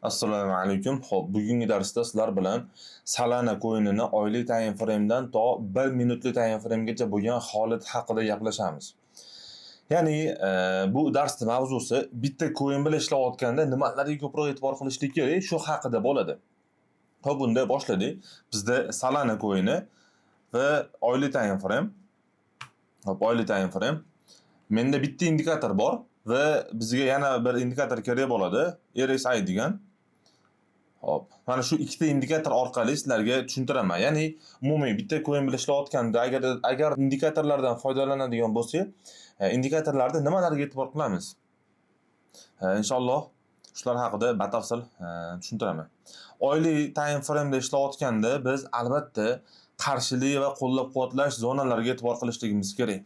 Assalomu alaykum. Xo'p, bugungi darsda sizlar bilan Solana coinini oylik time frame'dan to 1 minutlik time framegacha bo'lgan holat haqida gaplashamiz. Ya'ni bu darsning mavzusi bitta coin bilan ishlayotganda nimalarga ko'proq e'tibor qilishlik kerak, shu haqida bo'ladi. Xo'p, bunda boshladik. Bizda Solana coini va oylik time frame. Xo'p, oylik time frame. Menda bitta indikator bor va bizga yana bir indikator kerak bo'ladi. RSI degan. Xo'p, mana shu ikkita indikator orqali sizlarga tushuntiraman. Ya'ni umumiy bitta coin bilan ishlayotganda agar indikatorlardan foydalanadigan bo'lsak, indikatorlarda nimalarga e'tibor qilamiz? Inshaalloh shular haqida batafsil tushuntiraman. Oylik time frame'da ishlayotganda biz albatta qarshilik va qo'llab-quvvatlash zonalariga e'tibor qilishligimiz kerak.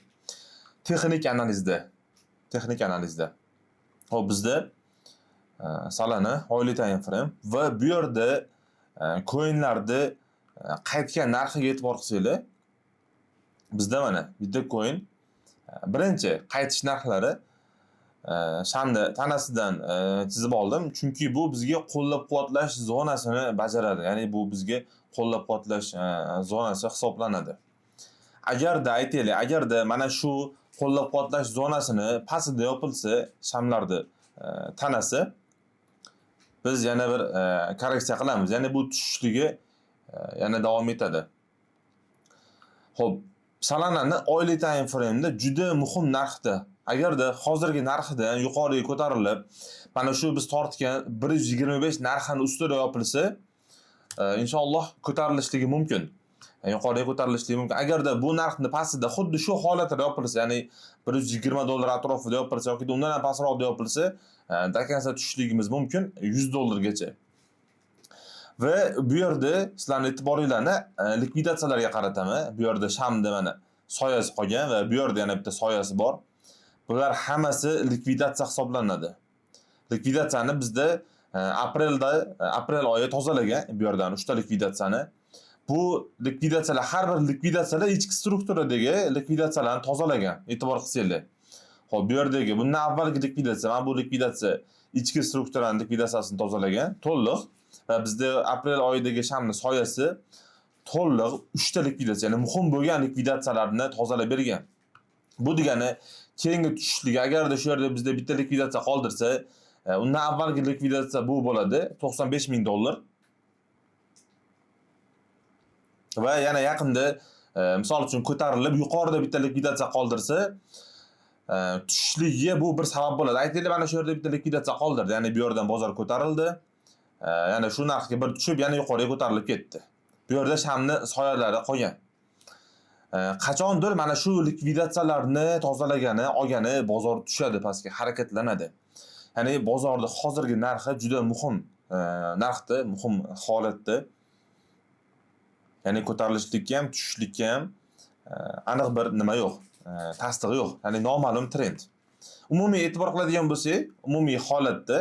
Texnik analizda, texnik analizda. Xo'p, bizda Solana oylik time frame va bu yerda coinlarni qaytgan narxiga e'tibor qilsanglar, bizda mana bitta coin birinchi qaytish narxlari shamni tanasidan chizib oldim, chunki bu bizga qo'llab-quvvatlash zonasini bajaradi. Ya'ni bu bizga qo'llab-quvvatlash zonasi hisoblanadi. Agarda aytaylik, agarda mana shu qo'llab-quvvatlash zonasini pastida yopilsa, shamlarni tanasi, biz yana bir korreksiya qilamiz. Ya'ni bu tushishligi yana davom etadi. Xo'p, Solanani oylik time frame'da juda muhim narxda. Agarda hozirgi narxidan yuqoriga ko'tarilib, mana shu biz tortgan 125 narxini ustida yopilsa, inshaalloh ko'tarilishligi mumkin. Yuqoriga ko'tarilishligi mumkin. Agarda bu narxni pastida xuddi shu holatda yopilsa, ya'ni 120 dollar atrofida yopilsa yoki undan ham pastroqda yopilsa, до конца tushishligimiz mumkin 100 dollargacha. Va bu yerda sizlarning e'tiboringlarni likvidatsiyalarga qarataman. Bu yerda shamda mana soyasi qolgan va bu yerda yana bitta soyasi bor. Bular hammasi likvidatsiya hisoblanadi. Likvidatsiyani bizda aprelda, aprel oyi tozalagan bu yerdan 3 ta likvidatsiyani. Bu likvidatsiyalar, har bir likvidatsiyalar ichki strukturadagi likvidatsiyalarni tozalagan. E'tibor qilsanglar. Xo'p, bu yerdagi bundan avvalgi likvidatsiya, mana bu likvidatsiya ichki strukturani likvidatsiyasini tozalagan to'liq va bizda aprel oyidagi shamni soyasi to'liq 3 ta likvidatsiya, ya'ni muhim bo'lgan likvidatsiyalarni tozalab bergan. Bu degani keyingi tushishligi, agarda shu yerda bizda bitta likvidatsiya qoldirsa, undan avvalgi likvidatsiya bu bo'ladi 95 ming dollar. Va yana yaqinda misol uchun ko'tarilib yuqorida bitta likvidatsiya qoldirsa, tushishligiga bu bir sabab bo'ladi. Aytaylik, mana shu yerda bitta likvidatsiya qoldirdi, ya'ni bu yerdan bozor ko'tarildi. Yana shu narxga bir tushib, yana yuqoriga ko'tarilib ketdi. Bu yerda shamni soyalari qolgan. Qachondir mana shu likvidatsiyalarni tozalagani, olgani bozor tushadi pastga, harakatlanadi. Ya'ni bozorda hozirgi narxi juda muhim narxda, muhim holatda. Ya'ni ko'tarilishlikka ham, tushishlikka ham aniq bir nima yo'q, tasdig'i yo'q. Ya'ni noma'lum trend. Umumiy e'tibor qiladigan bo'lsak, umumiy holatda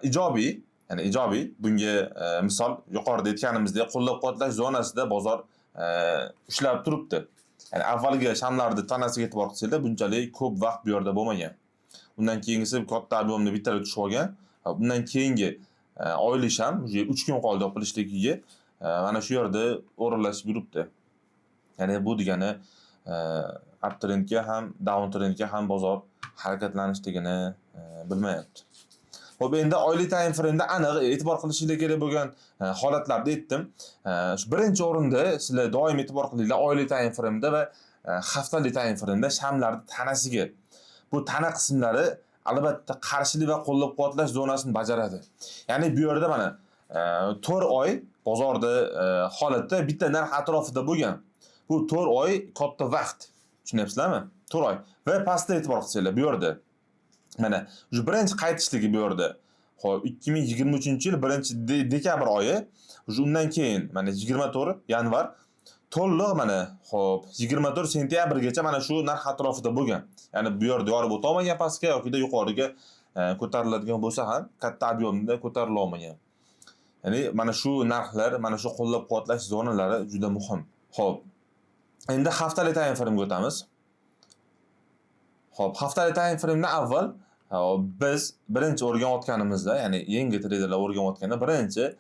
ijobiy, ya'ni ijobiy bunga misol yuqorida aytganimizdek qo'llab-quvvatlash zonasida bozor ushlab turibdi. Ya'ni avvalgi shamlarni tanasiga e'tibor qilsanglar, bunchalik ko'p vaqt bu yerda bo'lmagan. Undan keyingisi katta объем da bittalar tushib olgan. Undan keyingi oylik sham уже 3 kun qoldi yopilishligiga, mana shu yerda o'rinlashib yuribdi. Ya'ni bu degani uptrendga ham, downtrendga ham bozor harakatlanishligini bilmayapti. Xo'p, endi oylik time frame'da aniq e'tibor qilishinglar kerak bo'lgan holatlarni aytdim. Shu birinchi o'rinda sizlar doim e'tibor qilinglar oylik time frame'da va haftalik time frame'da shamlarni tanasiga. Bu tana qismlari albatta qarshilik va qo'llab-quvvatlash zonasini bajaradi. Ya'ni bu yerda mana 4 oy bozorda holatda bitta narx atrofida bo'lgan. Bu 4 oy katta vaqt. Tushunyapsizlarmi? 4 oy. Va pastda e'tibor qilsanglar bu yerda mana shu birinchi qaytishligi bu yerda. Xo'p, 2023-yil 1 dekabr oyi, уже undan keyin mana 24 yanvar to'liq mana xo'p 24 sentyabrgacha mana shu narx atrofida bo'lgan. Ya'ni bu yerda yorib o'ta olmagan pastga yoki yuqoriga ko'tariladigan bo'lsa ham katta объем da ko'tarila olmagan. Ya'ni mana shu narxlar, mana shu qo'llab-quvvatlash zonalari juda muhim. Xo'p. Endi haftalik time frame'ga o'tamiz. Xo'p, haftalik time frame'dan avval Biz birinchi o'rganayotganimizda, ya'ni yangi treyderlar o'rganayotganda birinchi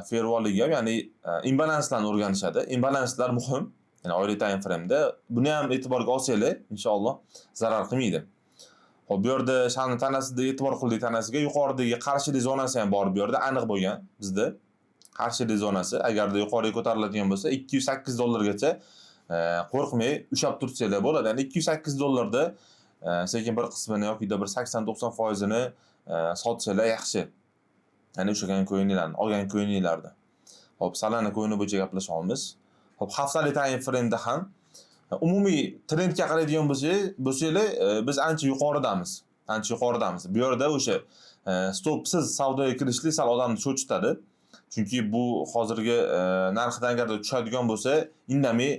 fair value gap, ya'ni imbalanslarni o'rganishadi. Imbalanslar muhim. Ya'ni oylik time frame'da buni ham e'tiborga olsanglar, inshaalloh zarar qilmaydi. Xo'p, bu yerda shamni tanasida e'tibor qildik tanasiga, yuqoridagi qarshilik zonasi ham bor bu yerda aniq bo'lgan bizda. Qarshilik zonasi agarda yuqoriga ko'tariladigan bo'lsa 208 dollargacha qo'rqmay ushlab tursanglar bo'ladi. Ya'ni 208 dollarda sekin bir qismini yoki bir 80-90%ini sotsanglar yaxshi. Ya'ni ushlagan coinlarni, olgan coinlarni. Xo'p, Solana coini bo'yicha gaplashyapmiz. Xo'p, haftalik time frame'da ham umumiy trendga qaraydigan bo'lsanglar, biz ancha yuqoridamiz. Ancha yuqoridamiz. Bu yerda o'sha stopsiz savdoga kirishlik sal odamni cho'chitadi. Chunki bu hozirgi narxidan agarda tushadigan bo'lsa, indamay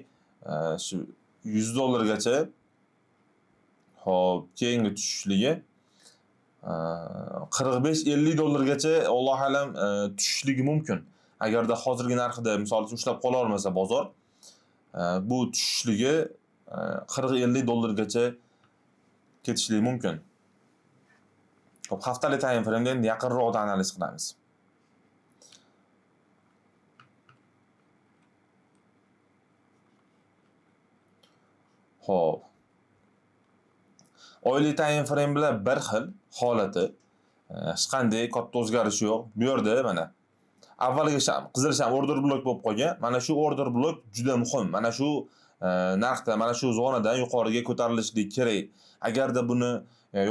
shu 100 dollargacha, xo'p, keyingi tushishligi 45-50 dollargacha Alloh alam tushishligi mumkin. Agarda hozirgi narxida misol uchun ushlab qola olmasa bozor, bu tushishligi 40-50 dollargacha ketishligi mumkin. Xo'p, haftalik time frame'da endi yaqinroqda analiz qilamiz. Xo'p. Oylik time frame bilan bir xil holati, hech qanday katta o'zgarish yo'q. Bu yerda mana avvalgi sham, qizil sham order blok bo'lib qolgan. Mana shu order blok juda muhim. Mana shu narxda, mana shu zonadan yuqoriga ko'tarilishlik kerak. Agarda buni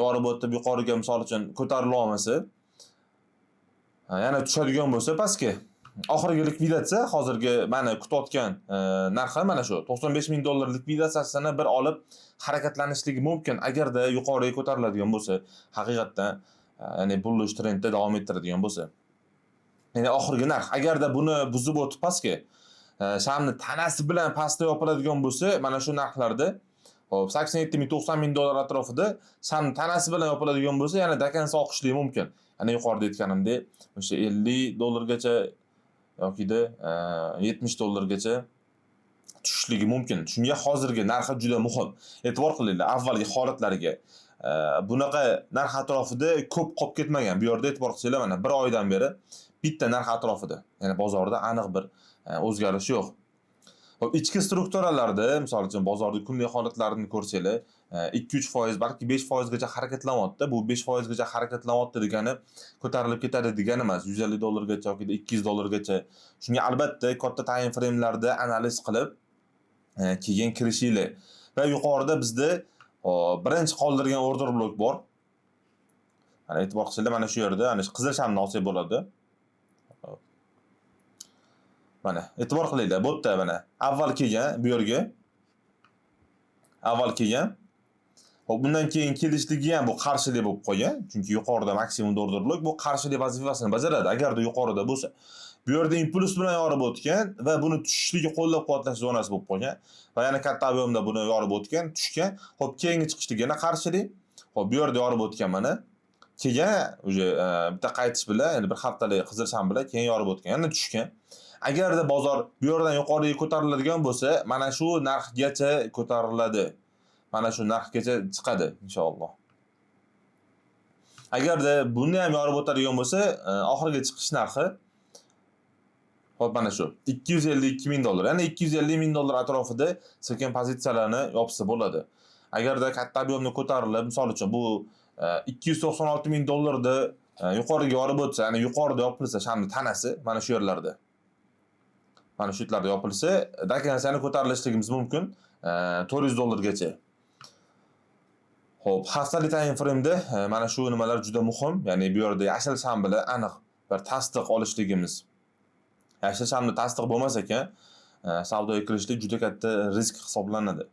yorib o'tib yuqoriga misol uchun ko'tarila olmasa, yana tushadigan bo'lsa pastga. Oxirgi likvidatsiya hozirgi mana kutayotgan narxi mana shu 95 ming dollar likvidatsiyasini bir olib harakatlanishligi mumkin agarda yuqoriga ko'tariladigan bo'lsa, haqiqatdan ya'ni bullish trendda davom ettiradigan bo'lsa. Ya'ni oxirgi narx agarda buni buzib o'tib pastga shamni tanasi bilan pastda yopiladigan bo'lsa, mana shu narxlarda, xo'p, 87 ming 90 ming dollar atrofida shamni tanasi bilan yopiladigan bo'lsa, yana dakansa oqishligi mumkin. Ya'ni yuqorida aytganimdek, o'sha 50 dollargacha yokida 70 dollargacha tushishligi mumkin. Shunga hozirgi narxi juda muhim. E'tibor qilinglar avvalgi holatlariga. Bunaqa narx atrofida ko'p qolib ketmagan. Bu yerda e'tibor qilsanglar mana bir oydan beri bitta narx atrofida, ya'ni bozorda aniq bir o'zgarish yo'q. Xo'p, ichki strukturalarda, misol uchun bozorda kunlik holatlarini ko'rsanglar, 2-3%, balki 5% gacha harakatlanyapti. Bu 5% gacha harakatlanyapti degani ko'tarilib ketadi degani emas. 150 dollargacha yoki 200 dollargacha. Shunga albatta katta time frame'larda analiz qilib, keyin kirishinglar. Va yuqorida bizda birinchi qoldirgan order blok bor. Mana e'tibor qilsanglar, mana shu yerda, ana shu qizil shamni olsak bo'ladi. Mana e'tibor qilinglar, bu yerda mana avval kelgan bu yerga. Avval kelgan. Xo'p, bundan keyin kelishligi ham bu qarshilik bo'lib qolgan, chunki yuqorida maksimum order blok bu qarshilik vazifasini bajaradi agarda yuqorida bo'lsa. Bu yerda impuls bilan yorib o'tgan va buni tushishligi qo'llab-quvvatlash zonasi bo'lib qolgan va yana katta ob'yomda buni yorib o'tgan, tushgan. Xo'p, keyingi chiqishligi yana qarshilik. Xo'p, bu yerda yorib o'tgan mana. Keyin уже bitta qaytish bilan, ya'ni bir haftalik qizil sham bilan keyin yorib o'tgan, yana tushgan. Agarda bozor bu yerdan yuqoriga ko'tariladigan bo'lsa, mana shu narxgacha ko'tariladi. Mana shu narxgacha chiqadi inshaalloh. Agarda buni ham yorib o'tadigan bo'lsa, oxirgi chiqish narxi hop mana shu 252 ming dollar. Ya'ni 250 ming dollar atrofida sekin pozitsiyalarni yopsa bo'ladi. Agarda katta ob'yomni ko'tarilib, misol uchun bu 296 ming dollarda yuqoriga yorib o'tsa, ya'ni yuqorida yopilsa shamni tanasi mana shu yerlarda. Mana shu yerlarda yopilsa, dakansiyani ko'tarilishligimiz mumkin 400 dollargacha. Xo'p, haftalik time frame'da mana shu nimalar juda muhim. Ya'ni bu yerda yashil sham bilan aniq bir tasdiq olishligimiz. Yashil shamni tasdiq bo'lmas ekan, savdoga kirishlik juda katta risk hisoblanadi.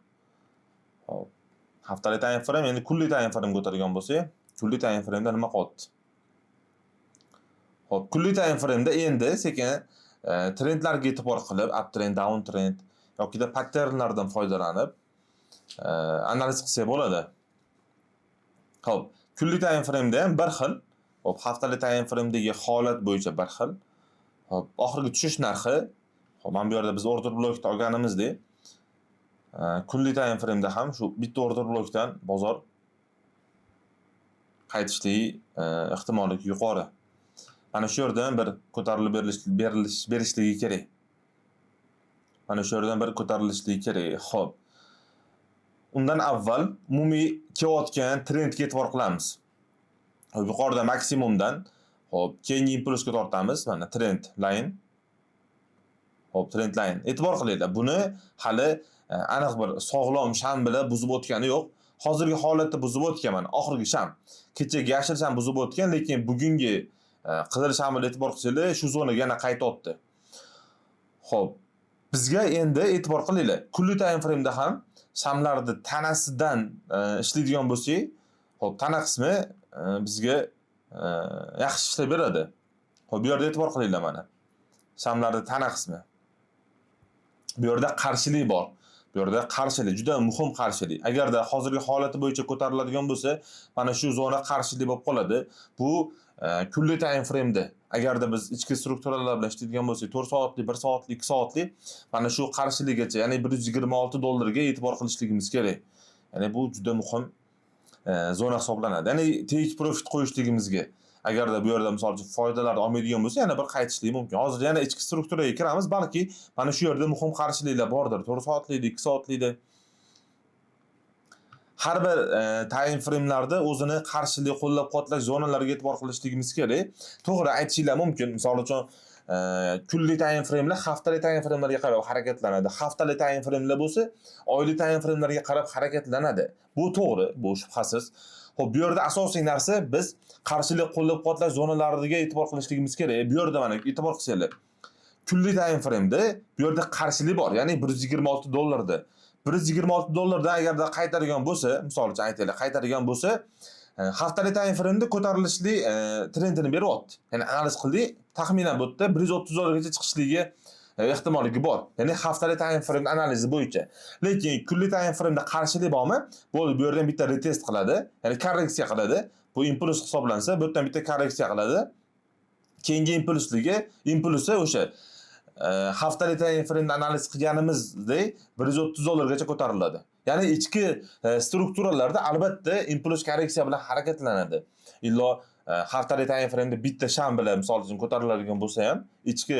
Xo'p, haftalik time frame, endi kunlik time frame ko'targan bo'lsak, kunlik time frame'da nima qolyapti? Xo'p, kunlik time frame'da endi sekin trendlarga e'tibor qilib, uptrend, downtrend yokida patternlardan foydalanib analiz qilsak bo'ladi. Xo'p, kunlik time frame'da ham bir xil, xo'p, haftalik time frame'dagi holat bo'yicha bir xil. Xo'p, oxirgi tushish narxi, xo'p, mana bu yerda biz order blokni olganimizdek, kunlik time frame'da ham shu bitta order blokdan bozor Qaytishligi ehtimolligi yuqori. Mana shu yerdan bir ko'tarilib berishligi kerak. Mana shu yerdan bir ko'tarilishligi kerak. Xo'p. Undan avval umumiy kelayotgan trendga e'tibor qilamiz. Xo'p, yuqorida maksimumdan, xo'p, keyingi impulsga tortamiz. Mana trend line. Xo'p, trend line. E'tibor qilinglar, buni hali aniq bir sog'lom sham bilan buzib o'tgani yo'q. Hozirgi holatda buzib o'tgan mana oxirgi sham. Kechagi yashil sham buzib o'tgan, lekin bugungi qizil sham bilan e'tibor qilsanglar, shu zonaga yana qaytyapti. Xo'p, bizga endi e'tibor qilinglar. Kunlik time frame'da ham shamlarni tanasidan ishlaydigan bo'lsak, xo'p, tana qismi bizga yaxshi ishlab beradi. Xo'p, bu yerda e'tibor qilinglar mana. Shamlarni tana qismi. Bu yerda qarshilik bor. Bu yerda qarshilik, juda muhim qarshilik. Agarda hozirgi holati bo'yicha ko'tariladigan bo'lsa, mana shu zona qarshilik bo'lib qoladi. Bu kunlik time frame'da. Agarda biz ichki strukturalar bilan ishlaydigan bo'lsak, 4 soatlik, 1 soatlik, 2 soatlik mana shu qarshilikgacha, ya'ni 126 dollarga e'tibor qilishligimiz kerak. Ya'ni bu juda muhim zona hisoblanadi. Ya'ni take profit qo'yishligimizga. Agarda bu yerda misol uchun foydalarni olmaydigan bo'lsa, yana bir qaytishligi mumkin. Hozir yana ichki strukturaga kiramiz, balki mana shu yerda muhim qarshiliklar bordir. 4 soatlikda, 2 soatlikda. Har bir time frame'larda o'zini qarshilik, qo'llab-quvvatlash zonalariga e'tibor qilishligimiz kerak. To'g'ri aytishinglar mumkin. Misol uchun, kunlik time frame'lar haftalik time frame'larga qarab harakatlanadi. Haftalik time frame'lar bo'lsa, oylik time frame'larga qarab harakatlanadi. Bu to'g'ri, bu shubhasiz. Xo'p, bu yerda asosiy narsa biz qarshilik, qo'llab-quvvatlash zonalariga e'tibor qilishligimiz kerak. Bu yerda mana e'tibor qilsanglar, kunlik time frame'da bu yerda qarshilik bor, ya'ni 126 dollarda. 126 dollardan agarda qaytargan bo'lsa, misol uchun aytaylik, qaytargan bo'lsa, haftalik time frame'da ko'tarilishli trendini beryapti. Ya'ni analiz qildik, taxminan bu yerda 130 dollargacha chiqishligi ehtimolligi bor. Ya'ni haftalik time frame analizi bo'yicha. Lekin kunlik time frame'da qarshilik bormi? Bo'ldi, bu yerdan bitta retest qiladi, ya'ni korreksiya qiladi. Bu impuls hisoblansa, bu yerdan bitta korreksiya qiladi. Keyingi impulsi o'sha haftalik time frame'da analiz qilganimizdek 130 dollargacha ko'tariladi. Ya'ni ichki strukturalarda albatta impuls korreksiya bilan harakatlanadi. Illo haftalik time frame'da bitta sham bilan misol uchun ko'tariladigan bo'lsa ham, ichki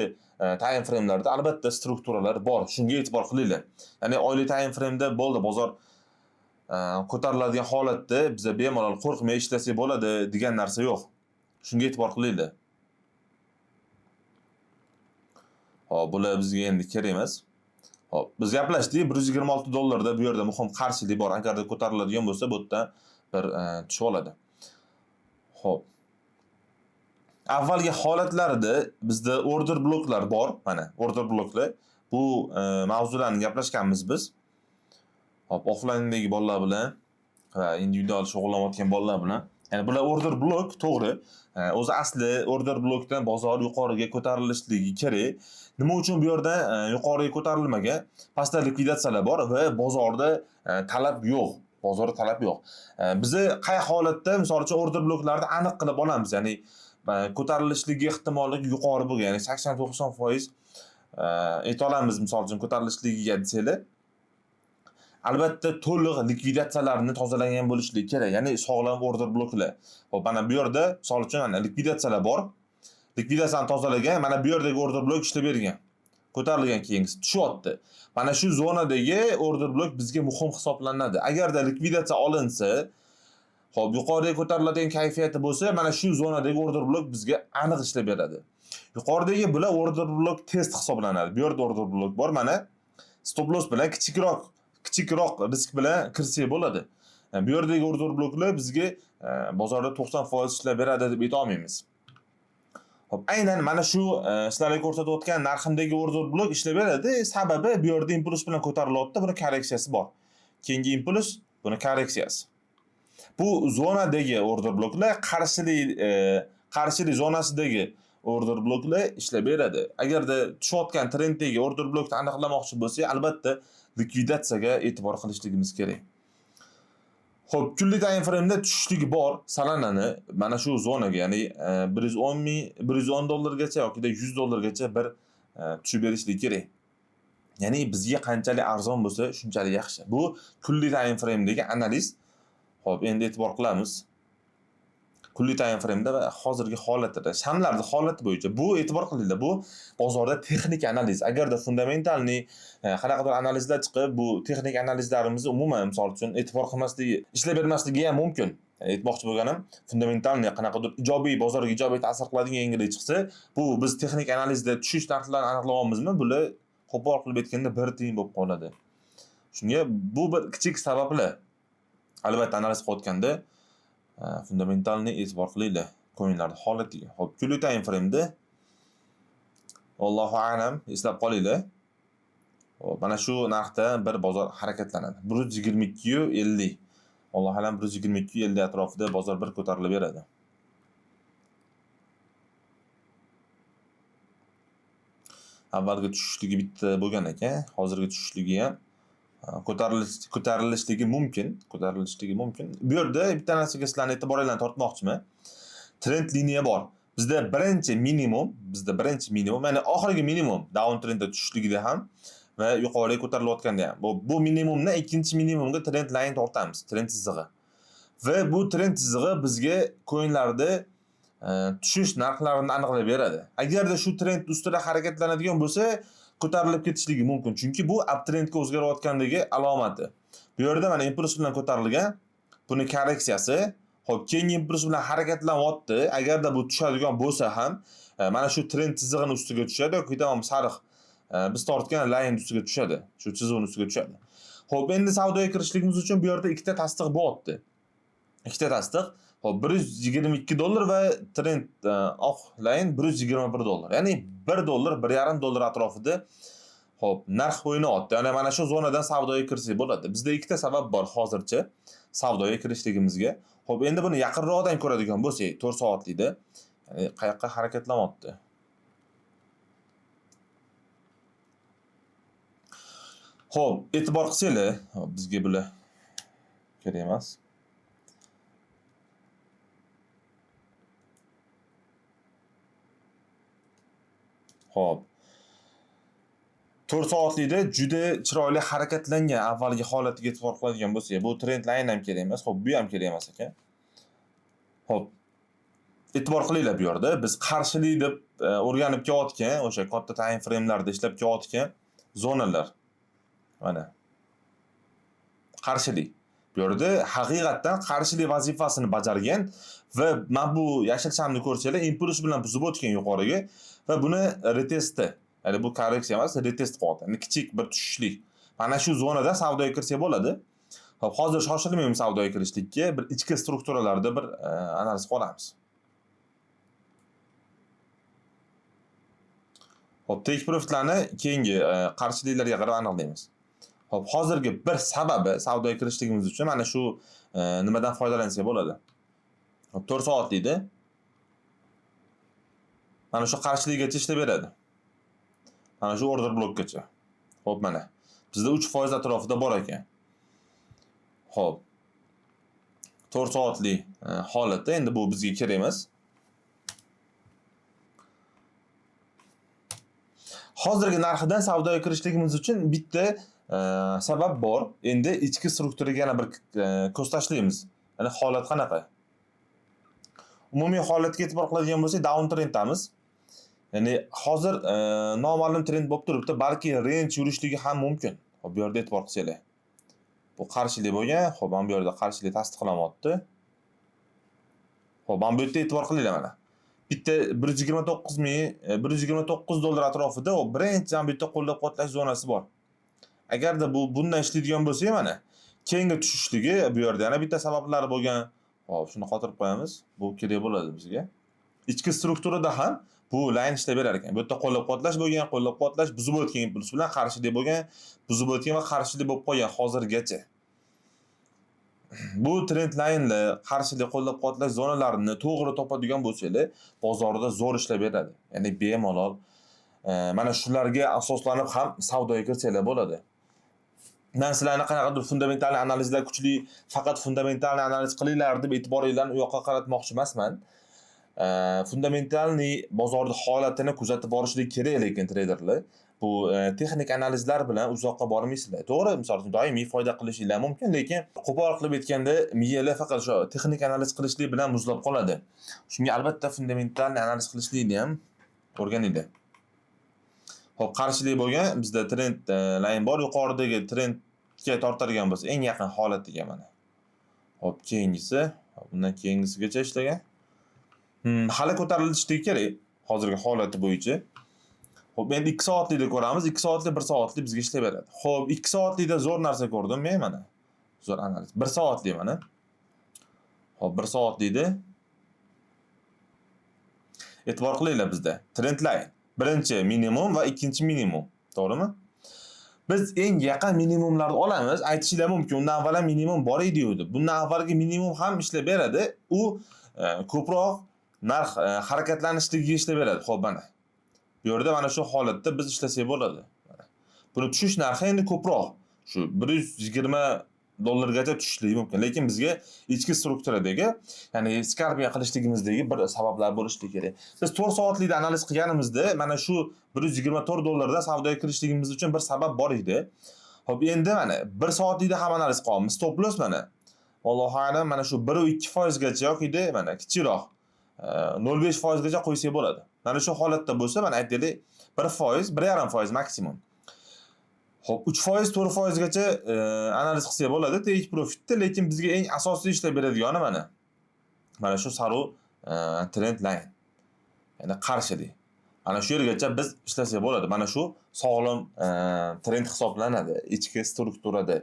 time frame'larda albatta strukturalar bor. Shunga e'tibor qilinglar. Ya'ni oylik time frame'da bo'ldi, bozor ko'tariladigan holatda biza bemalol qo'rqmay ishlasak bo'ladi degan narsa yo'q. Shunga e'tibor qilinglar. Xo'p, bular bizga endi kerak emas. Xo'p, biz gaplashdik, 126 dollarda bu yerda muhim qarshilik bor. Agarda ko'tariladigan bo'lsa, bu yerdan bir tushib oladi. Xo'p. Avvalgi holatlarida bizda order bloklar bor. Mana order bloklar. Bu mavzularni gaplashganmiz biz. Xo'p, offline'dagi bolalar bilan va individual shug'ullanayotgan bolalar bilan. Ya'ni bular order blok, to'g'ri. O'zi asli order blokdan bozor yuqoriga ko'tarilishligi kerak. Nima uchun bu yerda yuqoriga ko'tarilmagan? Pastda likvidatsiyalar bor va bozorda talab yo'q. Bozorda talab yo'q. Bizni qay holatda misol uchun order bloklarni aniq qilib olamiz? Ya'ni ko'tarilishligi ehtimolligi yuqori bo'lgan, ya'ni 80-90% ayta olamiz misol uchun ko'tarilishligiga desanglar, albatta to'liq likvidatsiyalarni tozalangan bo'lishligi kerak, ya'ni sog'lom order bloklar. Xo'p, mana bu yerda misol uchun mana likvidatsiyalar bor. Likvidatsiyani tozalagan, mana bu yerdagi order blok ishlab bergan. Ko'tarilgan, keyingisi tushyapti. Mana shu zonadagi order blok bizga muhim hisoblanadi. Agarda likvidatsiya olinsa, xo'p, yuqoriga ko'tariladigan kayfiyati bo'lsa, mana shu zonadagi order blok bizga aniq ishlab beradi. Yuqoridagi bular order blok test hisoblanadi. Bu yerda order blok bor, mana stop loss bilan kichikroq risk bilan kirsak bo'ladi. Bu yerdagi order bloklar bizga bozorda 90% ishlab beradi deb ayta olmaymiz. Xo'p, aynan mana shu sizlarga ko'rsatayotgan narximdagi order blok ishlab beradi. Sababi bu yerda impuls bilan ko'tarilyapti, buni korreksiyasi bor. Keyingi impuls, buni korreksiyasi. Bu zonadagi order bloklar qarshilik zonasidagi order bloklar ishlab beradi. Agarda tushayotgan trenddagi order blokni aniqlamoqchi bo'lsak, albatta likvidatsiyaga e'tibor qilishligimiz kerak. Xo'p, kunlik time frame'da tushishligi bor Solanani mana shu zonaga, ya'ni 110 ming, 110 dollargacha yoki 100 dollargacha bir tushib berishligi kerak. Ya'ni bizga qanchalik arzon bo'lsa, shunchalik yaxshi. Bu kunlik time frame'dagi analiz. Xo'p, endi e'tibor qilamiz. Kunlik time frame'da va hozirgi holatida, shamlarning holati bo'yicha bu e'tibor qilinglar, bu bozorda texnik analiz. Agarda fundamentalniy qanaqadir analizlar chiqib, bu texnik analizlarimizni umuman misol uchun e'tibor qilmasligi, ishlab bermasligi ham mumkin. Yani aytmoqchi bo'lganim, fundamentalniy qanaqadir ijobiy bozorga ijobiy ta'sir qiladigan yangilik chiqsa, bu biz texnik analizda tushish narxlarini aniqlayapmizmi? Bular qo'pol qilib aytganda bir tiyin bo'lib qoladi. Shunga bu bir kichik sabablar. Albatta analiz qilayotganda fundamentalni e'tibor qilinglar coinlarning holatiga. Xo'p, kunlik time frame'da Allohu a'lam eslab qolinglar. Xo'p, mana shu narxda bir bozor harakatlanadi. 122.50. Allohu a'lam 122.50 atrofida bozor bir ko'tarilib beradi. Avvalgi tushishligi bitta bo'lgan ekan, hozirgi tushishligi ham ko'tarilishligi mumkin, ko'tarilishligi mumkin. Bu yerda bitta narsaga sizlarning e'tiboringizni tortmoqchiman. Trend liniya bor. Bizda birinchi minimum, ya'ni oxirgi minimum down trendda tushishligida ham va yuqoriga ko'tarilayotganda ham. Bu minimumdan ikkinchi minimumga trend line tortamiz, trend chizig'i. Va bu trend chizig'i bizga coinlarda tushish narxlarini aniqlab beradi. Agarda shu trend ustida harakatlanadigan bo'lsa, ko'tarilib ketishligi mumkin. Chunki bu uptrendga o'zgarayotganligi alomati. Bu yerda mana impuls bilan ko'tarilgan, buni korreksiyasi, xo'p, keyingi impuls bilan harakatlanyapti. Agarda bu tushadigan bo'lsa ham, mana shu trend chizig'ini ustiga tushadi yoki tamom sariq biz tortgan line ustiga tushadi. Shu chizig'ini ustiga tushadi. Xo'p, endi savdoga kirishligimiz uchun bu yerda ikkita tasdiq bo'lyapti. Ikkita tasdiq. Xo'p, $122 va trend oq line $121. Ya'ni $1, $1.5 atrofida xo'p, narx o'ynayapti. Ya'ni mana shu zonadan savdoga kirsak bo'ladi. Bizda ikkita sabab bor hozircha savdoga kirishligimizga. Xo'p, endi buni yaqinroqdan ko'radigan bo'lsak, 4 soatlikda, ya'ni qayoqqa harakatlanyapti? Xo'p, e'tibor qilsanglar, xo'p, bizga bular kerak emas. Xo'p. 4 soatlikda juda chiroyli harakatlangan avvalgi holatiga e'tibor qiladigan bo'lsak, bu trend line ham kerak emas, xo'p, bu ham kerak emas ekan. Xo'p. E'tibor qilinglar bu yerda biz qarshilik deb o'rganib kelayotgan, o'sha katta time frame'larda ishlab kelayotgan zonalar. Mana. Qarshilik. Bu yerda haqiqatdan qarshilik vazifasini bajargan va mana bu yashil shamni ko'rsanglar, impuls bilan buzib o'tgan yuqoriga va buni retesti, ya'ni bu korreksiya emas, retest qilyapti. Ya'ni kichik bir tushishlik. Mana shu zonada savdoga kirsak bo'ladi. Xo'p, hozir shoshilmaymiz savdoga kirishlikka, bir ichki strukturalarda bir analiz qilamiz. Xo'p, take profitlarni keyingi qarshiliklarga qarab aniqlaymiz. Xo'p, hozirgi bir sababi savdoga kirishligimiz uchun mana shu nimadan foydalansak bo'ladi. Xo'p, 4 soatlikda mana shu qarshilikgacha ishlab beradi. Mana shu order blokgacha. Xo'p, mana bizda 3% atrofida bor ekan. Xo'p. 4 soatlik holatda endi bu bizga kerak emas. Hozirgi narxidan savdoga kirishligimiz uchun bitta sabab bor. Endi ichki strukturaga yana bir ko'z tashlaymiz. Ya'ni holat qanaqa? Umumiy holatga e'tibor qiladigan bo'lsak, down trenddamiz. Ya'ni hozir noma'lum trend bo'lib turibdi, balki range yurishligi ham mumkin. Xo'p, bu yerda e'tibor qilsanglar. Bu qarshilik bo'lgan, xo'p, mana bu yerda qarshilik tasdiqlanyapti. Xo'p, mana bu yerda e'tibor qilinglar mana. Bitta bir yuz yigirma to'qqiz ming, bir yuz yigirma to'qqiz dollar atrofida u birinchi ham bitta qo'llab-quvvatlash zonasi bor. Agarda bu bundan ishlaydigan bo'lsa, mana keyingi tushishligi bu yerda yana bitta sabablari bo'lgan. Xo'p, shuni qotirib qo'yamiz. Bu kerak bo'ladi bizga. Ichki strukturada ham bu line ishlab berar ekan. Bu yerda qo'llab-quvvatlash bo'lgan, qo'llab-quvvatlash buzib o'tgan impuls bilan qarshilik bo'lgan, buzib o'tgan va qarshilik bo'lib qolgan hozirgacha. Bu trend line'lar, qarshilik qo'llab-quvvatlash zonalarini to'g'ri topadigan bo'lsanglar, bozorda zo'r ishlab beradi. Ya'ni bemalol mana shularga asoslanib ham savdoga kirsanglar bo'ladi. Men sizlarni qanaqadir fundamental analizlar kuchli, faqat fundamental analiz qilinglar deb e'tiboringlarni u yoqqa qaratmoqchi emasman. Fundamentalniy bozorni holatini kuzatib borishlik kerak, lekin treyderlar bu texnik analizlar bilan uzoqqa bormaysizlar. To'g'ri, misol uchun doimiy foyda qilishinglar mumkin, lekin qo'pol qilib aytganda miyalar faqat shu texnik analiz qilishlik bilan muzlab qoladi. Shunga albatta fundamentalniy analiz qilishlikni ham o'rganinglar. Xo'p, qarshilik bo'lgan bizda trend line bor, yuqoridagi trendga tortadigan bo'lsa eng yaqin holatiga mana. Xo'p, keyingisi, bundan keyingisigacha ishlagan. Hali ko'tarilishligi kerak hozirgi holati bo'yicha. Xo'p, endi 2 soatlikda ko'ramiz. 2 soatlik, 1 soatlik bizga ishlab beradi. Xo'p, 2 soatlikda zo'r narsa ko'rdim men mana. Zo'r analiz. 1 soatlik mana. Xo'p, 1 soatlikda e'tibor qilinglar bizda. Trend line. Birinchi minimum va ikkinchi minimum. To'g'rimi? Biz eng yaqin minimumlarni olamiz. Aytishinglar mumkin, undan avval ham minimum bor edi-yu deb. Bundan avvalgi minimum ham ishlab beradi. U ko'proq narx harakatlanishligiga ishlab beradi. Xo'p, mana. Bu yerda mana shu holatda biz ishlasak bo'ladi. Buni tushish narxi endi ko'proq. Shu 120 dollargacha tushishligi mumkin. Lekin bizga ichki strukturadagi, ya'ni skarpiya qilishligimizdagi bir sabablar bo'lishi kerak. Biz 4 soatlikda analiz qilganimizda mana shu 124 dollardan savdoga kirishligimiz uchun bir sabab bor edi. Xo'p, endi mana 1 soatlikda ham analiz qilyapmiz. Stop loss mana. Allohu a'lam mana shu 1.2% gacha yoki mana kichikroq 0.5% gacha qo'ysak bo'ladi. Mana shu holatda bo'lsa, mana aytaylik 1%, 1.5% maksimum. Xo'p, 3%, 4% gacha analiz qilsak bo'ladi take profitda, lekin bizga eng asosiy ishlab beradigani mana. Mana shu sariq trend line. Ya'ni qarshilik. Mana shu yergacha biz ishlasak bo'ladi. Mana shu sog'lom trend hisoblanadi ichki strukturada.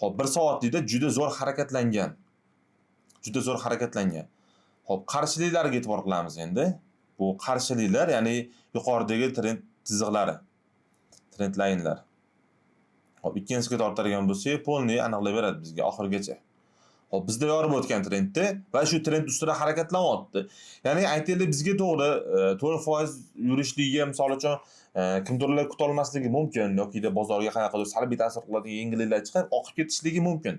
Xo'p, 1 soatlikda juda zo'r harakatlangan. Juda zo'r harakatlangan. Xo'p, qarshiliklarga e'tibor qilamiz endi. Bu qarshiliklar, ya'ni yuqoridagi trend chiziqlari, trend linelar. Xo'p, ikkinchisiga tortadigan bo'lsak, polni aniqlab beradi bizga oxirigacha. Xo'p, bizda yorib o'tgan trendda va shu trend ustida harakatlanyapti. Ya'ni aytaylik bizga to'g'ri 4% yurishligiga misol uchun kimdirlar kuta olmasligi mumkin yoki bozorga qanaqadir salbiy ta'sir qiladigan yangiliklar chiqib oqib ketishligi mumkin.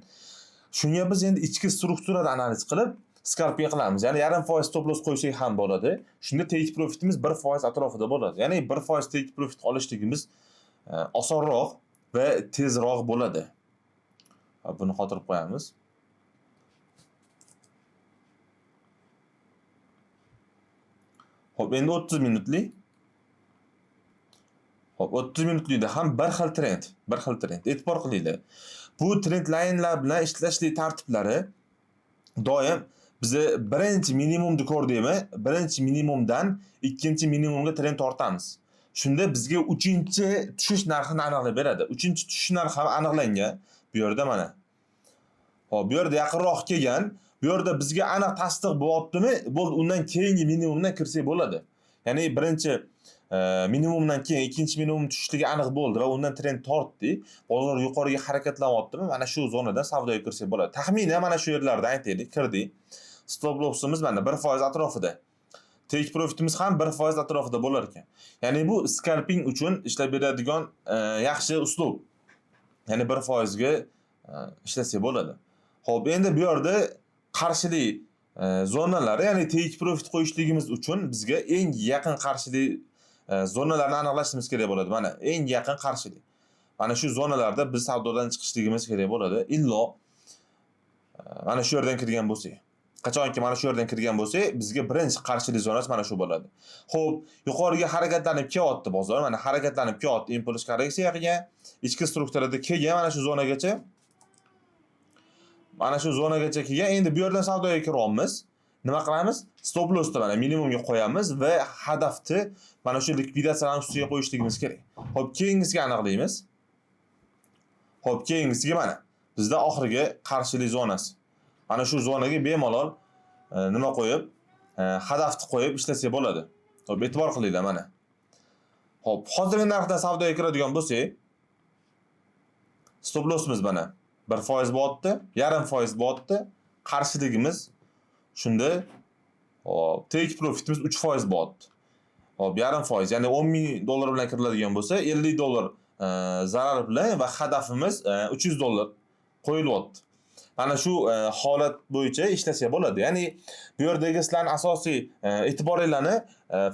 Shunga biz endi ichki strukturada analiz qilib skarpiya qilamiz. Ya'ni 0.5% stop loss qo'ysak ham bo'ladi. Shunda take profitimiz 1% atrofida bo'ladi. Ya'ni 1% take profit olishligimiz osonroq va tezroq bo'ladi. Buni xotirib qo'yamiz. Xo'p, endi 30 minutlik. Xo'p, 30 minutlikda ham bir xil trend, bir xil trend. E'tibor qilinglar. Bu trend linelar bilan ishlashlik tartiblari doim bizni birinchi minimumni ko'rdikmi? Birinchi minimumdan ikkinchi minimumga trend tortamiz. Shunda bizga uchinchi tushish narxini aniqlab beradi. Uchinchi tushish narxi ham aniqlangan bu yerda mana. Xo'p, bu yerda yaqinroq kelgan. Bu yerda bizga aniq tasdiq bo'lyaptimi? Bo'ldi, undan keyingi minimumdan kirsak bo'ladi. Ya'ni birinchi minimumdan keyin ikkinchi minimum tushishligi aniq bo'ldi va undan trend tortdik. Bozor yuqoriga harakatlanyaptimi? Mana shu zonadan savdoga kirsak bo'ladi. Taxminan mana shu yerlardan aytaylik, kirdik. Stop lossimiz mana 1% atrofida. Take profitimiz ham 1% atrofida bo'lar ekan. Ya'ni bu scalping uchun ishlab beradigan yaxshi uslub. Ya'ni 1% ga ishlasak bo'ladi. Xo'p, endi bu yerda qarshilik zonalari, ya'ni take profit qo'yishligimiz uchun bizga eng yaqin qarshilik zonalarni aniqlashimiz kerak bo'ladi. Mana eng yaqin qarshilik. Mana shu zonalarda biz savdodan chiqishligimiz kerak bo'ladi. Illo mana shu yerdan kirgan bo'lsak. Qachonki mana shu yerdan kirgan bo'lsak, bizga birinchi qarshilik zonasi mana shu bo'ladi. Xo'p, yuqoriga harakatlanib kelyapti bozor. Mana harakatlanib kelyapti, impuls korreksiya qilgan, ichki strukturada kelgan mana shu zonagacha. Mana shu zonagacha kelgan. Endi bu yerdan savdoga kiryapmiz. Nima qilamiz? Stop lossni mana minimumga qo'yamiz va hadafni mana shu likvidatsiyalarning ustiga qo'yishligimiz kerak. Xo'p, keyingisiga aniqlaymiz. Xo'p, keyingisiga mana bizda oxirgi qarshilik zonasi. Mana shu zonaga bemalol nima qo'yib, hadafni qo'yib ishlasak bo'ladi. Xo'p, e'tibor qilinglar mana. Xo'p, hozirgi narxda savdoga kiradigan bo'lsak, stop lossimiz mana 1% bo'lyapti, 0.5% bo'lyapti. Qarshiligimiz shunda, hop, take profitimiz 3% bo'lyapti. Hop, 0.5%, ya'ni 10 000 dollar bilan kiriladigan bo'lsa, 50 dollar zarar bilan va hadafimiz 300 dollar qo'yilyapti. Mana shu holat bo'yicha ishlasak bo'ladi. Ya'ni bu yerdagi sizlarning asosiy e'tiboringlarni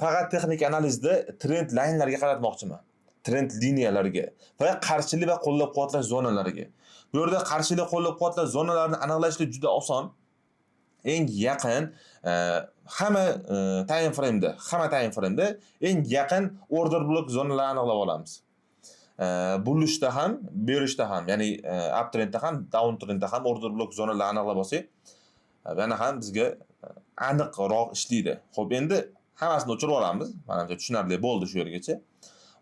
faqat texnik analizda trend linelarga qaratmoqchiman. Trend liniyalarga va qarshilik va qo'llab-quvvatlash zonalariga. Bu yerda qarshilik, qo'llab-quvvatlash zonalarini aniqlashlik juda oson. Eng yaqin hamma time frame'da eng yaqin order block zonalarini aniqlab olamiz. Bullishda ham, bearishda ham, ya'ni uptrendda ham, downtrendda ham order block zonalarini aniqlab olsak, yana ham bizga aniqroq ishlaydi. Xo'p, endi hammasini o'chirib olamiz. Manimcha, tushunarli bo'ldi shu yergacha.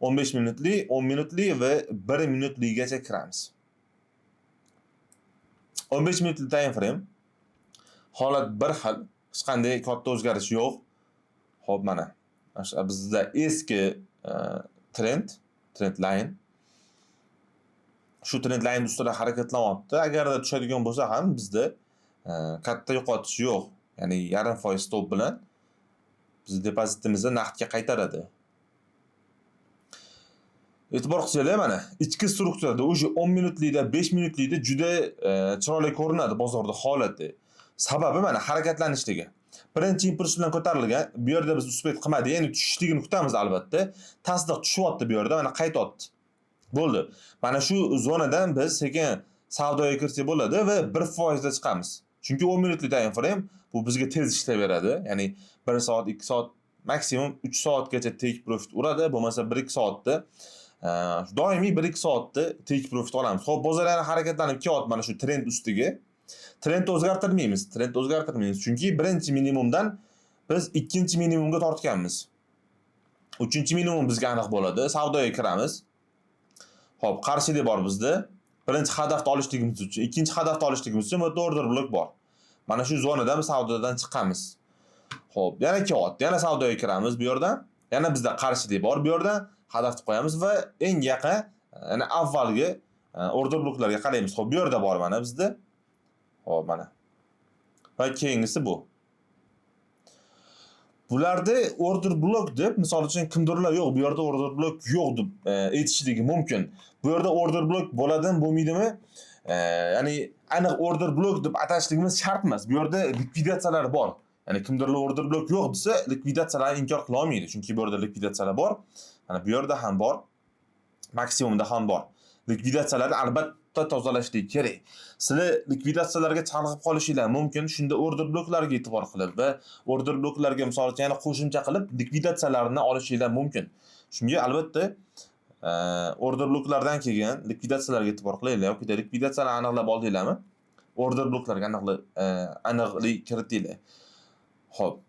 15 minutli, 10 minutli va 1 minutligacha kiramiz. 15 minutli time frame, holat bir xil, hech qanday katta o'zgarish yo'q. Xo'p, mana shu bizda eski trend line, shu trend line ustida harakatlanyapti. Agarda tushadigan bo'lsa ham, bizda katta yo'qotish yo'q. Ya'ni 0,5% stop bilan bizni depozitimizni naqdga qaytaradi. E'tibor qilsanglar, mana ichki strukturada уже 10 minutlikda, 5 minutlikda juda chiroyli ko'rinadi bozorda holati. Sababi mana harakatlanishligi. Birinchi impuls bilan ko'tarilgan. Bu yerda biz успеть qilmadik, endi tushishligini kutamiz albatta. Tasdiq tushyapti bu yerda, mana qaytyapti. Bo'ldi. Mana shu zonadan biz sekin savdoga kirsak bo'ladi va 1% da chiqamiz. Chunki 10 minutlik time frame bu bizga tez ishlayveradi. Ya'ni 1 soat, 2 soat, maksimum 3 soatgacha take profit uradi, bo'lmasa 1-2 soatda, doimiy 1-2 soatda take profit olamiz. Xo'p, bozor yana harakatlanib kelyapti mana shu trend ustiga. Trendni o'zgartirmaymiz, trendni o'zgartirmaymiz. Chunki birinchi minimumdan biz ikkinchi minimumga tortganmiz. Uchinchi minimum bizga aniq bo'ladi. Savdoga kiramiz. Xo'p, qarshilik bor bizda. Birinchi hadafni olishligimiz uchun, ikkinchi hadafni olishligimiz uchun bu yerda order block bor. Mana shu zonadan biz savdodan chiqamiz. Xo'p, yana kelyapti. Yana savdoga kiramiz bu yerdan. Yana bizda qarshilik bor bu yerda. Hadafni qo'yamiz va eng yaqin, yana avvalgi order bloklarga qaraymiz. Xo'p, bu yerda bor mana bizda. Xo'p, mana. Va keyingisi bu. Bularda order block deb, misol uchun, kimdirlar yo'q, bu yerda order block yo'q deb aytishligi mumkin. Bu yerda order block bo'ladimi, bo'lmaydimi? Ya'ni aniq order block deb atashligimiz shart emas. Bu yerda likvidatsiyalar bor. Ya'ni kimdirlar order block yo'q desa, likvidatsiyalarni inkor qila olmaydi. Chunki bu yerda likvidatsiyalar bor. Mana bu yerda ham bor. Maksimumda ham bor. Likvidatsiyalarni albatta tozalashlik kerak. Sizlar likvidatsiyalarga chalg'ib qolishinglar mumkin. Shunda order bloklarga e'tibor qilib va order bloklarga, misol uchun, yana qo'shimcha qilib likvidatsiyalarni olishinglar mumkin. Shunga albatta order bloklardan keyin likvidatsiyalarga e'tibor qilinglar yoki likvidatsiyalarni aniqlab oldinglarmi? Order bloklarga aniqlik kiritinglar. Xo'p.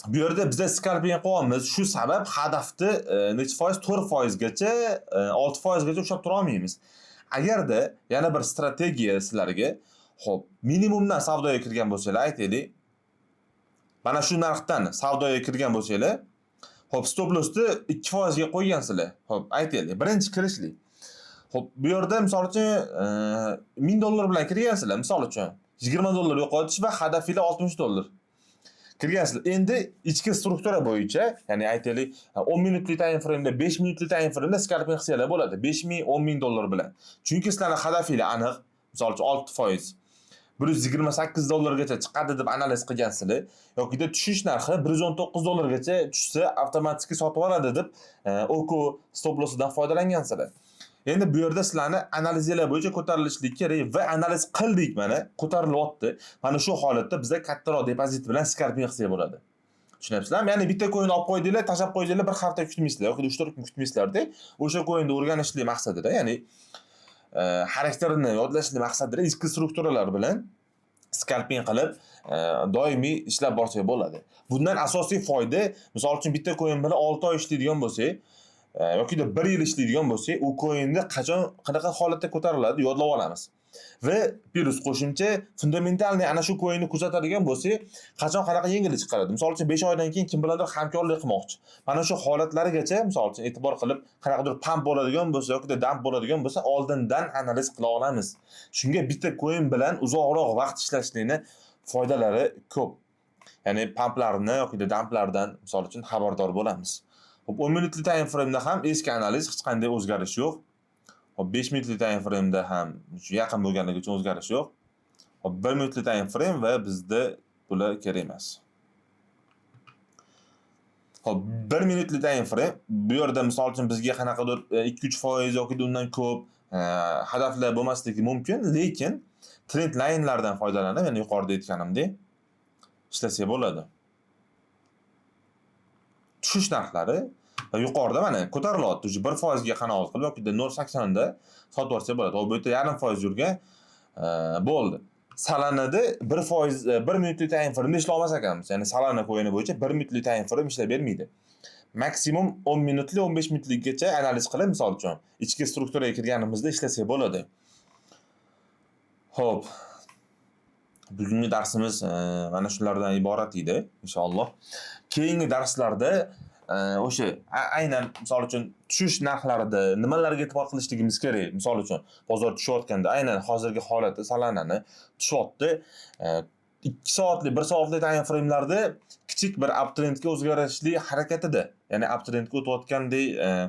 Bu yerda biza scalping qilyapmiz. Shu sabab hadafni necha foiz? 4 foizgacha, 6 foizgacha ushlab tura olmaymiz. Agarda yana bir strategiya sizlarga, xo'p, minimumdan savdoga kirgan bo'lsanglar, aytaylik, mana shu narxdan savdoga kirgan bo'lsanglar, xo'p, stop lossni 2 foizga qo'ygansizlar. Xo'p, aytaylik, birinchi kirishlik. Xo'p, bu yerda, misol uchun, 1000 dollar bilan kirgansizlar, misol uchun 20 dollar yo'qotish va hadafinglar 60 dollar. Kirgansizlar. Endi ichki struktura bo'yicha, ya'ni aytaylik, 10 minutlik time frame'da, 5 minutlik time frame'da scalping qilsanglar bo'ladi. 5000, 10 000 dollar bilan. Chunki sizlarning hadafinglar aniq, misol uchun 6%. 128 dollargacha chiqadi deb analiz qilgansizlar yokida tushish narxi 119 dollargacha tushsa, avtomatik sotib oladi deb OCO stop lossidan foydalangansizlar. Endi bu yerda sizlarni analizinglar bo'yicha ko'tarilishlik kerak va analiz qildik, mana ko'tarilyapti. Mana shu holatda biza kattaroq depozit bilan scalping qilsak bo'ladi. Tushunyapsizlarmi? Ya'ni bitta coin olib qo'ydinglar, tashlab qo'ydinglar, bir hafta kutmaysizlar yoki 3-4 kun kutmaysizlarda, o'sha coinni o'rganishlik maqsadida, ya'ni xarakterini yodlashlik maqsadida ichki strukturalar bilan scalping qilib, doimiy ishlab borsak bo'ladi. Bundan asosiy foyda, misol uchun, bitta coin bilan 6 oy ishlaydigan bo'lsak yokida 1 yil ishlaydigan bo'lsak, u coinni qachon, qanaqa holatda ko'tariladi, yodlab olamiz. Va plyus qo'shimcha фундаментальный ana shu coinni kuzatadigan bo'lsak, qachon qanaqa yengillik chiqaradi. Misol uchun, 5 oydan keyin kim bilandir hamkorlik qilmoqchi. Mana shu holatlarigacha, misol uchun, e'tibor qilib, qanaqadir pump bo'ladigan bo'lsa yoki dump bo'ladigan bo'lsa, oldindan analiz qila olamiz. Shunga bitta coin bilan uzoqroq vaqt ishlashlikni foydalari ko'p. Ya'ni pumplarni yoki dumplardan, misol uchun, xabardor bo'lamiz. Xo'p, 10 minutlik time frame'da ham eski analiz, hech qanday o'zgarish yo'q. Xo'p, 5 minutlik time frame'da ham shu yaqin bo'lganligi uchun o'zgarish yo'q. Hop, 1 minutli time frame va bizda bular kerak emas. Hop, 1 minutli time frame bu yerda, misol uchun, bizga qanaqadir 2-3% yoki undan ko'p hadaflar bo'lmasligi mumkin, lekin trend linelardan foydalanib, ya'ni yuqorida aytganimdek, ishlasak bo'ladi. Tushish narxlari va yuqorida mana ko'tarilyapti. Уже 1% ga qanoat qilib yoki 0.80 da sotib yuborsak bo'ladi. Hop, bu yerda 0,5% yurgan, bo'ldi. Solanada 1%, 1 minutli time frame ishlay olmas ekanmiz. Ya'ni Solana coini bo'yicha 1 minutli time frame ishlab bermaydi. Maksimum 10 minutli, 15 minutligacha analiz qilib, misol uchun, ichki strukturaga kirganimizda ishlasak bo'ladi. Xo'p. Bugungi darsimiz mana shulardan iborat edi, inshaalloh. Keyingi darslarda o'sha aynan, misol uchun, tushish narxlarida nimalarga e'tibor qilishligimiz kerak? Misol uchun, bozor tushayotganda, aynan hozirgi holati Solanani tushyapti. 2 soatlik, 1 soatlik time frame'larda kichik bir uptrendga o'zgarishli harakatida, ya'ni uptrendga o'tayotgandek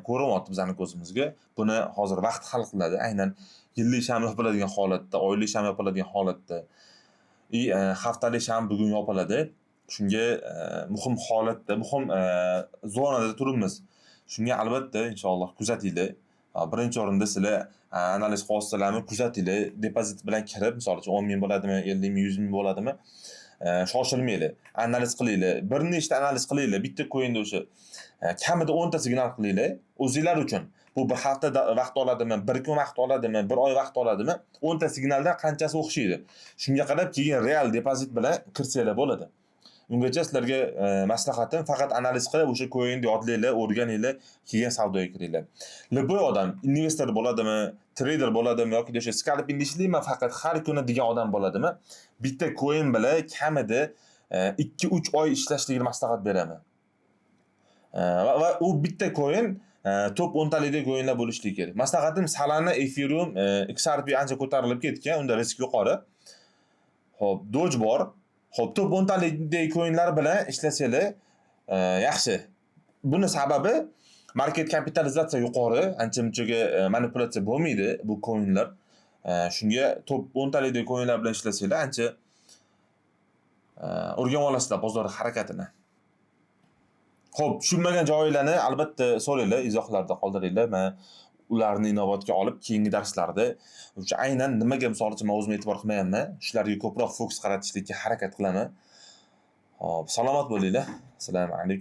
ko'rinyapti bizning ko'zimizga. Buni hozir vaqt hal qiladi. Aynan yillik sham yopiladigan holatda, oylik sham yopiladigan holatda и haftalik sham bugun yopiladi. Shunga muhim holatda, muhim zonada turibmiz. Shunga albatta, inshaalloh, kuzatinglar. Birinchi o'rinda sizlar analiz qilyapsizlarmi, kuzatinglar. Depozit bilan kirib, misol uchun, 10 ming bo'ladimi, 50 ming, 100 ming bo'ladimi? Shoshilmanglar. Analiz qilinglar. Bir nechta analiz qilinglar. Bitta coinda o'sha kamida 10 ta signal qilinglar o'zinglar uchun. Bu bir hafta vaqt oladimi, bir kun vaqt oladimi, bir oy vaqt oladimi? 10 ta signaldan qanchasi o'xshaydi? Shunga qarab keyin real depozit bilan kirsanglar bo'ladi. Ungacha sizlarga maslahatim, faqat analiz qilib, o'sha coinni yodlanglar, o'rganinglar, keyin savdoga kiringlar. Любой odam, investor bo'ladimi, treyder bo'ladimi yoki o'sha scalping ishlayman faqat har kuni degan odam bo'ladimi, bitta coin bilan kamida 2-3 oy ishlashligini maslahat beraman. Va u bitta coin top 10 talikdagi coinlar bo'lishligi kerak. Maslahatim Solana, Ethereum, XRP ancha ko'tarilib ketgan, unda risk yuqori. Xo'p, Doge bor. Xo'p, top 10 talikdagi coinlar bilan ishlasanglar yaxshi. Buni sababi market kapitalizatsiya yuqori, ancha munchaga manipulyatsiya bo'lmaydi bu coinlar. Shunga top 10 talikdagi coinlar bilan ishlasanglar, ancha o'rganib olasizlar bozor harakatini. Xo'p, tushunmagan joylarni albatta so'ranglar, izohlarda qoldiringlar. Men ularni inobatga olib, keyingi darslarda o'sha aynan nimaga, misol uchun, men o'zim e'tibor qilmayapman, shularga ko'proq fokus qaratishlikka harakat qilaman. Xo'p, salomat bo'linglar. Assalomu alaykum.